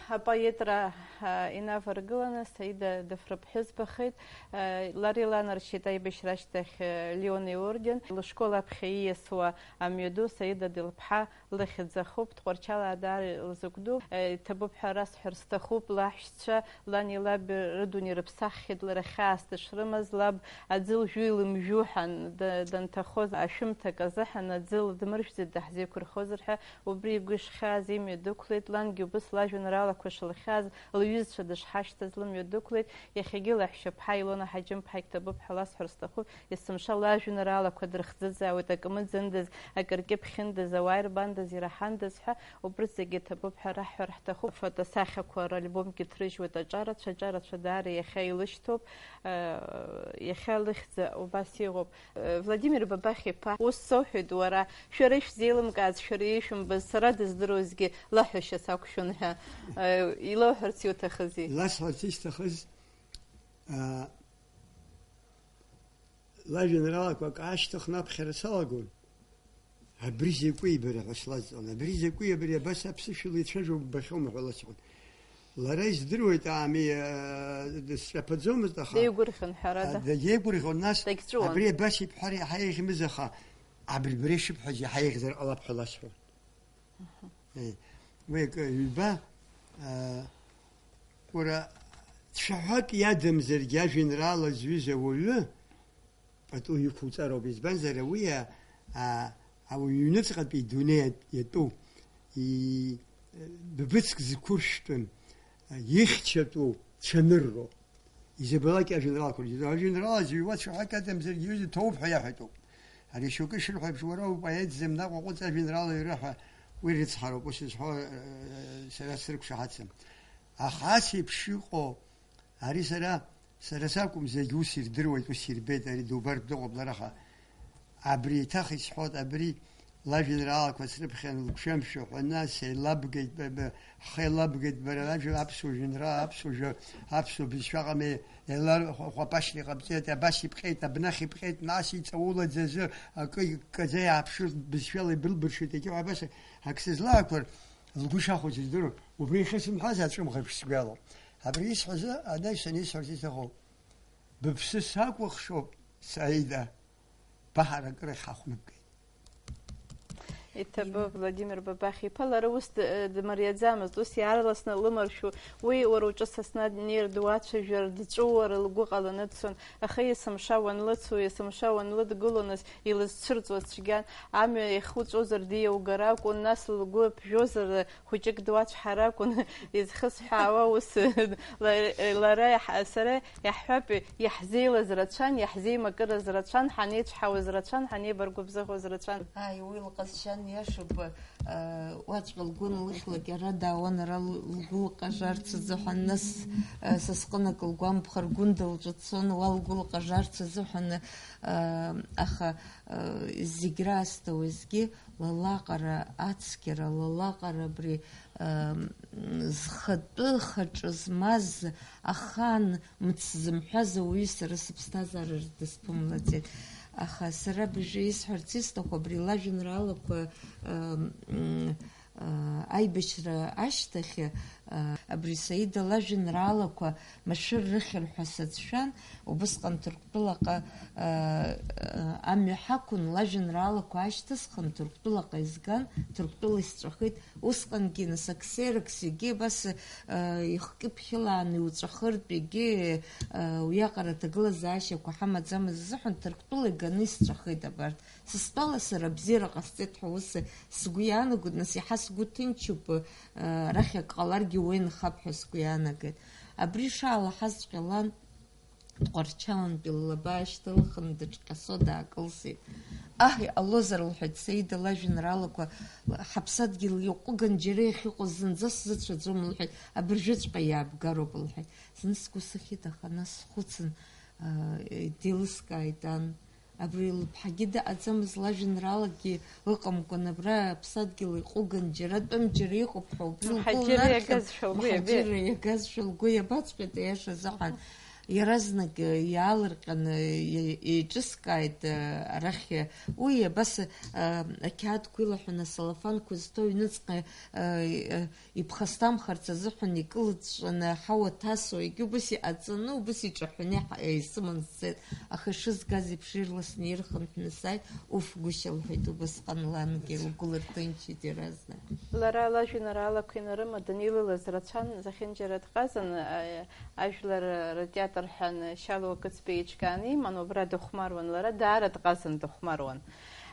Апоетра, а, инаваргыланы Саида дыфрыԥҳәызбахеит. А, лара иланаршьеит аибашьра ашьҭахь, а, Леон иорден. Лышкол аԥхьа ииасуа амҩаду Саида Делԥҳа лыхьӡ ахуп. Тҟәарчалаа даара илзыгәдууп. А, иҭабуп ҳәа расҳәар сҭахуп, лаҳәшьцәа лани лаби рыдунеи рыԥсаххьеит, лара хьаас дышрымаз, лаб аӡы лжәи лымжәу ҳәа ан-, да-, данҭахоз, ашәымҭак азыҳәан аӡы лдмыржәӡеит, даҳзеиқәырхозар ҳәа. Убри игәы ишхьааз имҩа дықәлеит, лангьы убыс лажәеинраалақәа шылхьааз, лҩызцәа дышҳашьҭаз лымҩа дықәлеит, иахьагьы лаҳәшьаԥҳа Илона Ҳаџьымԥҳа иҭабуп ҳәа ласҳәар сҭахуп, есымша лажәеинраалақәа дрыхӡыӡаауеит, акы мыӡындаз, акы ркьыԥхьындаз, ауаа ирбандаз, ираҳандаз ҳәа, убри зегьы ҭабуп ҳәа раҳҳәар ҳҭахуп. Фотосахьақәа ральбомгьы ҭрыжьуеит аҿарацәа, аҿарацәа даара иахьа илышьҭоуп, э, иахьа лыхьӡ убас иҟоуп. Владимир Бабахь-иԥа, ус соуҳәеит уара, шәара ишәзеилымкааз, шәара ишәымбаз, сара дыздыруазгьы лаҳәашьа сақәшәон ҳәа, э, илоуҳәарц иуҭахызи? Иласҳәарц исҭахыз, а, лажәеинраалақәак аашьҭыхны аԥхьара салагон. Абри закәи ибара ҳәа слазҵаан. Абри закәи, абри абас аԥсышәала ицәажәо ббахьоума ҳәа ласҳәон. Лара издыруеит, ами, а, дысҿаԥаӡомызт, аха деигәырӷьон, ҳәарада. А, дагьеигәырӷьон, нас дагьҵәуон. Абри абас ибҳәар иаҳа еиӷьмыз, аха абри бара ишыбҳәаз иаҳа еиӷьзар ҟалап ҳәа ласҳәон. Аҳа. Е, уи акы, ҩба, а, уара, цәаҳәак иадамзаргьы ажәеинраала зҩыз ауаҩы, пату иқәуҵароуп, избанзар, уи, а, а, ауаҩы иҩныҵҟатәи идунеи иатәу, и-, быбыцк зқәыршәтәым, а, ихьчатәу цәанырроуп. Изабалак ажәеинраалақәа рзы, ажәеинраала зыҩуа цәаҳәак адамзаргьы иҩыза ҭоуп ҳәа иаҳәатәуп. Ари шьоукы ишырҳәо еиԥш, уара упоетзам, наҟ уаҟәыҵ ажәеинраала ҩра ҳәа, уи рыцҳароуп, ус зҳәо, э, сара срықәшаҳаҭӡам. Аха ас еиԥш иҟоу, ари сара, сара сакәым, зегь ус ирдыруеит, ус ирбеит, ари дубартә дыҟоуп лара, аха абри еиҭах исҳәоит, абри лажәеинраалақәа срыԥхьан, лгәшәымшәа ҳәа, нас еилабгеит, ба-, ба-, ҳхы еилабгеит, бара, лажәа-, аԥсуа жәеинраала, аԥсуа жәа-, аԥсуа бызшәа ҟамеи, еилар-, хәа-, хәапашьла иҟабҵеит, абас иԥҟеит, абнахь иԥҟеит, нас иҵаулаӡазы акы иккаӡа иааԥшыртә бызшәала ибылбыршеит, егьи абас ак сызлаақәар, лгәы шахәоз издыруан. Убри иахьысымҳәаз аҿымӷаҿ сгәалоуп. Абри исҳәазы анаҩсан исҳәарц исҭахуп. Быԥсы сакәыхшоуп, Саида, баҳаракыра хьахәныбгеит. Иҭабы Владимир Бабахь-иԥа, лара ус д-, дмариаӡамызт, ус иаарласны лымаршәу, уи уара уҿы Сасна днеир, дуацәажәар, дҵәыуар лгәы ҟаланы дцон, аха есымша уанлыцу, есымша уанлыдгыло, нас илызцәырҵуаз цәгьан, амҩа иахуҵәозар диаугар акәын, нас лгәы ԥжәозар, хәыҷык дуацәҳар акәын, изхысҳәаауа ус, ла-, лара иаҳ-, сара иаҳҳәап, иаҳзеилаз рацәан, иаҳзеимакыраз рацәан, ҳанеицәҳауаз рацәан, ҳанеибаргәыбзыӷуаз рацәан. Ааи, уи лҟазшьа аниашоуп, э, уаҵәҟьа лгәы нлыхьлак иара даауан, ара л-, лгәы лҟажарц азыҳәан, нас, э, са сҟынак лгәамԥхар Гәында лҿы дцон, уа лгәы лҟажарц азыҳәан, э, аха, э, зегь раасҭа уеизгьы ла лаҟара ацқьара, ла лаҟара абри, ам, зхатәы хаҿы змаз ахаан мыц зымҳәаз ауаҩы сара сыԥсҭазаара дысԥымлаӡеит. Аха сара абыржәы исҳәарц исҭаху абри лажәеинраалақәа, ам, м, а, аибашьра ашьҭахь, а, абри Саида лажәеинраалақәа машәыр рыхьыр ҳәа сацәшәан, убысҟан Ҭырқәтәылаҟа, а, а, амҩа ҳақәын, лажәеинраалақәа аашьҭысхын, Ҭырқәтәылаҟа изган, Ҭырқәтәыла исҵәахит. Усҟангьы, нас, аксерокс егьи абас, а, ихкьыԥхьылааны иуҵәахыртә, егьи, а, уиаҟара аҭагылазаашьақәа ҳамаӡамыз азыҳәан Ҭырқәтәыла иганы исҵәахит абарҭ. Сыстәала сара абзиара ҟасҵеит ҳәа ус сгәы иаанагоит, нас иаҳа сгәы ҭынчуп, а, арахь ак ҟаларгьы уа инхап ҳәа сгәы иаанагеит. Абри шаалаҳазҵәҟьа лан Тҟәарчалантәи ллаба аашьҭылхын, дыҿҟьасо даакылсит. Аҳ, иҟалозар, лҳәеит, Саида лажәеинраалақәа ҳаԥсадгьыл иаҟәыган џьара иахьыҟоу зынӡа сзыцәаӡом, лҳәеит, абыржәыҵәҟьа иаабгароуп, лҳәеит. Зны сгәы сыхьит, аха нас схәыцын, аа, деилыскааит ан. Абри лыԥҳагьы дыҟаӡамыз, лажәеинраалакгьы ыҟамкәан, абра аԥсадгьыл иҟәыган, џьара тәым џьара иҟоуп ҳәа убри лгәы Мҳаџьыр лнархьын, иагазшәа лгәы иабеит. Мҳаџьыр иагазшәа лгәы иабаҵәҟьеит, аиаша азыҳәан. Иаразнак, э, иаалырҟьаны, э, еиҿыскааит, э, арахь, э, уи абас, э, ақьаадқәа илаҳәаны, асалафанқәа зҭоу аҩныҵҟа, э, э, иԥхасҭамхарц азыҳәан икылыҵәҵәаны аҳауа ҭасуа, егьи убас иҟаҵаны, убас иҿаҳәаны иҳа-, исыман сцеит. Аха ишызгаз еиԥш, ирласны ирхынҳәны сааит, уф, гәышьа, лҳәеит убысҟан лангьы, лгәы лырҭынчит иаразнак. Лара лажәеинраалақәа инарымаданы илылаз рацәан, зехьынџьара дҟазан, а, ажәлар ртеатр ҳәа Шьалуа Кыцбеи иҿкааны иман, убра дыхәмаруан, лара даара дҟазан, дыхәмаруан.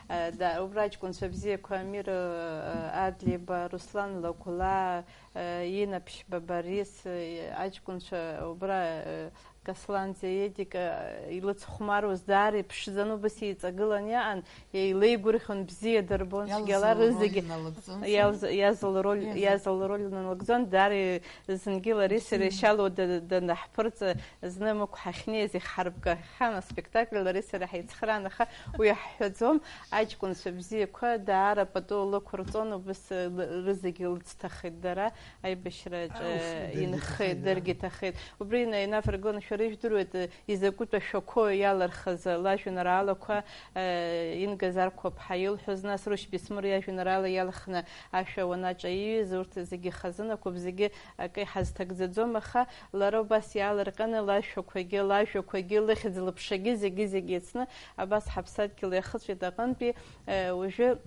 Э, да, убра аҷкәынцәа бзиақәа Амир, э, Адлеиба, Руслан Лагәлаа, э, Ина Ԥшьба Борис, э, аҷкәынцәа убра, э, Касланӡе Едик, э, илыцхәмаруаз даара иԥшӡаны убас еиҵагылан иаан, еилеигәырӷьон, бзиа дырбон, цәгьала Иалаз рызегьы лроль налыгӡон, иалз-, иазал роль, Иазал. Иазал роль налыгӡон, даара зынгьы лареи сареи Шьалуа да-, данаҳԥырҵ, зны Мықә ҳахьнеиз иҳарбгахьан аспектакль, лареи сареи ҳаицхраан, аха уи ҳҳәаӡом, аҷкәынцәа бзиақәа даара пату лықәырҵон, убыс л-, рызегьы лыцҭахеит дара. Аибашьраҿы Ауф, даргьы инхеит, иҭахеит, даргьы да. Иҭахеит. Убри ина-, инаваргыланы шәара ижәдыруеит, изакәытә ашәақәоу иалырхыз лажәеинраалақәа, э, Инга Зарқәаԥҳа илҳәоз, нас Рушь Бесмыр иажәеинраала иалхны ашәа уанаҿаиҩыз, урҭ зегьы хазынақәоуп, зегьы акы иҳазҭагӡаӡом, аха лара убас иаалырҟьаны лашәақәагьы, лажәақәагьы, лыхьӡ-лыԥшагьы зегьы-зегьы еицны абас ҳаԥсадгьыл иахыҵәеит аҟынтәи, э, уажәы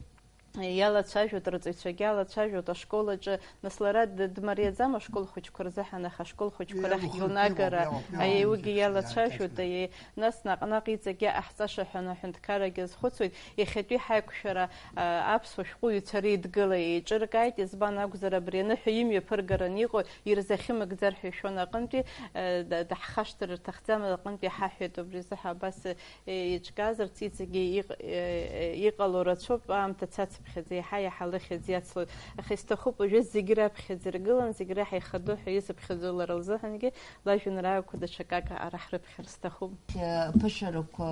Иалацәажәоит, рҵаҩцәагьы алацәажәоит ашкол аҿы, нас лара д-, дмариаӡам ашкол хәыҷқәа рзыҳәан, аха ашкол хәыҷқәа рахьгьы лнагара, иалоуп, иалоуп, аиеи, уигьы иалоуп, иалацәажәоит, иалоуп. Аиеи, нас наҟ-наҟ иҵегьы аҳҵаша ҳәа аҳәынҭқаррагьы азхәыцуеит, иахьатәи ҳаиқәшәара, а, аԥсуа шәҟәыҩҩцәа реидгыла еиҿыркааит, избан акәзар, абри аныҳәа имҩаԥыргараны иҟоу ирзахьымыгӡар ҳәа ишәон аҟынтәи, а, да-, даҳхашҭыр рҭахӡам, аҟынтәи ҳаҳәеит убри азыҳәа абас, а, еиҿкаазарц, иҵегьы иҟ-, а, а, иҟало рацәоуп, аамҭа цац Ԥхьаӡа иаҳа-иаҳа лыхьӡ иацлоит. Аха исҭахуп уажәы зегьы раԥхьаӡа иргылан, зегь реиҳа ихадоу ҳәа изыԥхьаӡо лара лзыҳәангьы, лажәеинраалақәа даҽакак араҳрыԥхьар сҭахуп. Аԥышәарақәа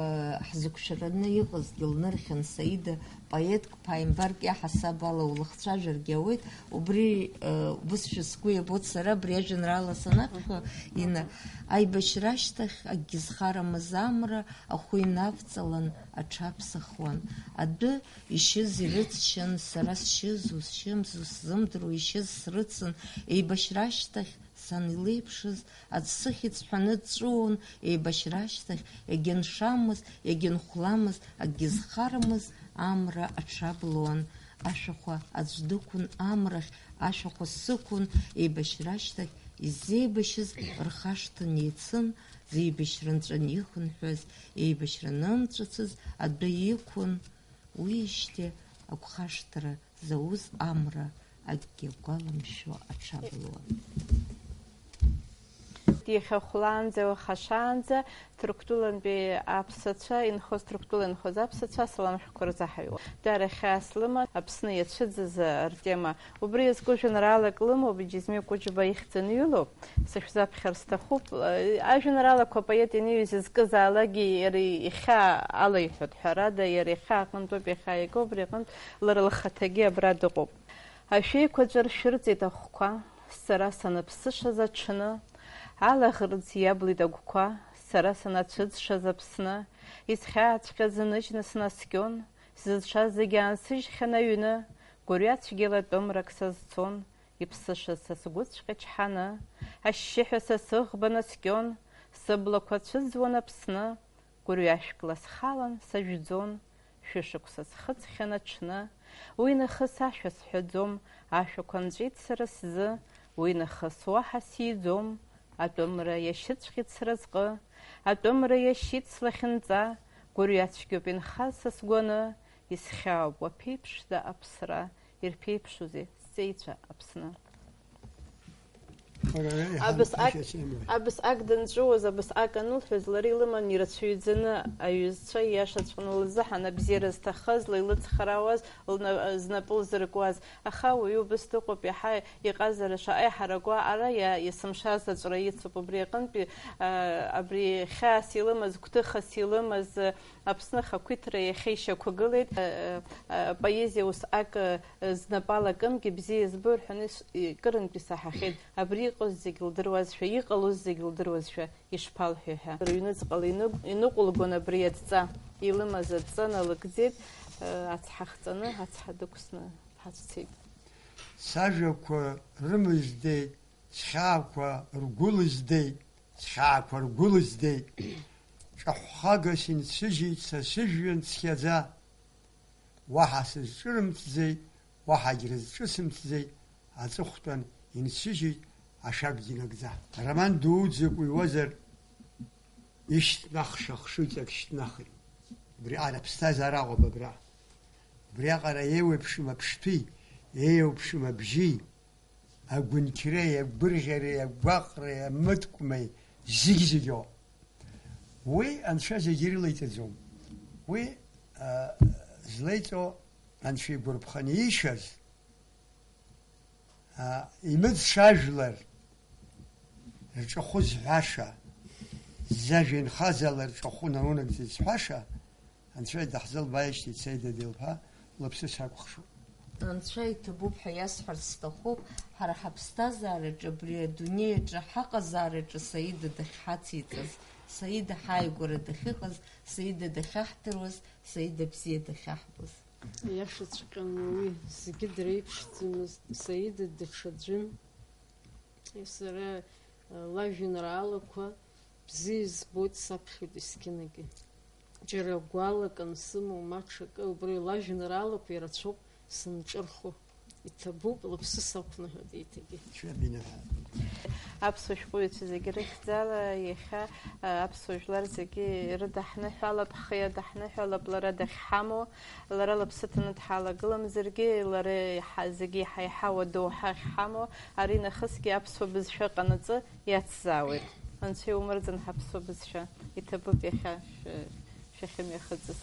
ҳзықәшәараны иҟазгьы лнырхьан Саида, поетк, ԥааимбарк иаҳасаб ала улыхцәажәаргьы ауеит. Убри, э, убысшәа сгәы иабоит сара абри ажәеинраала санаԥхьо, ина, аибашьра ашьҭахь акгьы зхарамыз амра ахәы инавҵалан аҽаԥсахуан. Адәы ишьыз ирыцшьын, сара сшьызу, сшьымзу сзымдыруа ишьыз срыцын, еибашьра ашьҭахь сан илеиԥшыз, аӡә сыхьӡ ҳәаны дҵәуон, еибашьра ашьҭахь иагьыншамыз, иагьынхәламыз, акгьы зхарамыз амра аҽаблуан. Ашәахәа аӡә дықәын амрахь, ашәахәа сықәын, еибашьра ашьҭахь изеибашьыз рхашҭын еицын, зеибашьра нҵәан ихынҳәыз, еибашьра нымҵәацыз адәы иқәын. Уиижьҭеи агәхашҭра зауз амра акгьы агәаламшәо аҽаблуан. Иахьа хәлаанӡа, уаха шаанӡа, Ҭырқәтәылантәи аԥсацәа инхоз, Ҭырқәтәыла инхоз аԥсацәа асалам шәҟәқәа рзаҳаҩуан. Дара хьаас лыман Аԥсны иацәыӡыз артема. Убри иазку жәеинраалак лымоуп, Џьизмиа Кәыџьба ихьӡаны иҩылоуп. Сышәзаԥхьар сҭахуп. Ажәеинраалақәа апоет ианиҩыз изкызаалакгьы иара ихьаа алаиҳәоит, ҳәарада, иара ихьаа аҟынтәоуп иахьааиго, убри аҟынтә лара лхаҭагьы абра дыҟоуп. Ашәеиқәаҵәа ршәырҵеит ахәқәа, сара саныԥсышаз аҽны, алаӷырӡ иаблит агәқәа, сара санацәыӡшаз Аԥсны, исхьааҵәҟьаз ныжьны снаскьон, сзыцәшаз зегь аансыжьхьан аҩны, гәырҩацәгьала тәымрак сазцон, иԥсышаз са сгәыҵәҟьа чҳаны, ашьшьыҳәа са сыӷба наскьон, сыблақәа цәыӡуан Аԥсны, гәырҩашәкла схалан сажәӡон, шәышықәса схыҵхьан аҽны, уи нахыс ашәа сҳәаӡом, ашәақәа нҵәеит сара сзы, уи нахыс уаҳа сиӡом, атәымра иашьыцәҟьеит сразҟы, атәымра иашьит слахьынҵа, гәырҩацәгьоуп инхаз са сгәаны, исхьаауп уаԥеиԥшда аԥсра, ирԥеиԥшузеи сҵеицәа Аԥсны. Абасҟак, абасҟак данҵәуоз, абасҟак анылҳәоз, лара илыман ирацәаҩӡаны аҩызцәа, ииашаҵәҟьаны лзыҳәан абзиара зҭахыз, ла илыцхраауаз, лна-, знапы лзыркуаз. Аха ауаҩы убыс дыҟоуп, иаҳа иҟазара шаҟа иҳараку, ара иа-, есымша заҵәра ицуп. Убри аҟынтәи, а, абри хьаас илымаз, гәҭыхас илымаз, Аԥсны ахақәиҭра иахьа ишьақәгылеит. Э, э, апоезиа усҟак, э, знапала акымгьы бзиа избо рҳәаны ис-, и-, кырынтә исаҳахьеит. Абри иҟоз зегь лдыруазшәа, иҟалоз зегь лдыруазшәа ишԥалҳәеи ҳәа. Рыҩныҵҟала иныгә-, иныҟәылгон абри адҵа. Илымаз адҵа налыгӡеит, э, ацҳа хҵаны, ацҳа дықәсны ҳацәцеит. Сажәақәа рымыздеит, схьаақәа ргәылыздеит, схьаақәа ргәылыздеит. Ҿахәхагас инсыжьит са сыжәҩан цқьаӡа. Уаҳа сызҿырымҭӡеит, уаҳагь рызҿысымҭӡеит, аҵыхәтәан инсыжьит ашәакгьы нагӡа. Роман дуӡӡак уҩуазар, ишьҭнахша хшыҩҵак шьҭнахит. Убриаҟара аԥсҭазаара аҟоуп абра. Убриаҟара еиуеиԥшым аԥштәи, еиуеиԥшым абжьи, агәынқьреи, агәырӷьареи, агәаҟреи, амыткәмеи, зегь-зегьоуп. Уи Анцәа зегьы ирылеиҵаӡом. Уи, а, злеиҵо Анцәа игәарԥханы ишаз, а, имыӡшажәлар рҿахәы зҳәаша, зажәа инхазаалак рҿахәы наунагӡеит зҳәаша, Анцәа даҳзылбааижьҭеи Саида Делԥа лыԥсы сакәыхшоуп. Анцәа иҭабуп ҳәа иасҳәарц сҭахуп, ҳара ҳаԥсҭазаараҿы, абри адунеи аҿы ҳаҟазаараҿы Саида дахьҳациҵаз, Саида ҳааигәара дахьыҟаз, Саида дахьаҳдыруаз, Саида бзиа дахьаҳбоз. Иашаҵәҟьаны уи зегьы дреиԥшӡамызт, Саида даҽаӡәын. Сара, э, лажәеинраалақәа бзиа избоит, саԥхьоит есқьынагьы. Џьара гәалак ансымоу, ма ҽакы, убри лажәеинраалақәа ирацәоуп сынҿырхо. Иҭабуп, лыԥсы сақәныҳәоит еиҭагьы. Шәабинаҳәа. Аԥсуа шәҟәыҩҩцәа зегьы рыхьӡала иахьа, а, аԥсуа жәлар зегьы ирыдаҳныҳәалап, ҳхы иадаҳныҳәалап, лара дахьҳамоу, лара лыԥсы ҭаны дҳалагыламзаргьы, лара иҳа-, зегьы иҳаиҳау адоуҳа ахьҳамоу, ари нахысгьы аԥсуа бызшәа ҟанаҵы иацзаауеит. Анцәа иумырӡын ҳаԥсуа бызшәа. Иҭабуп иахьа шәы-, шәахьымҩахыҵыз.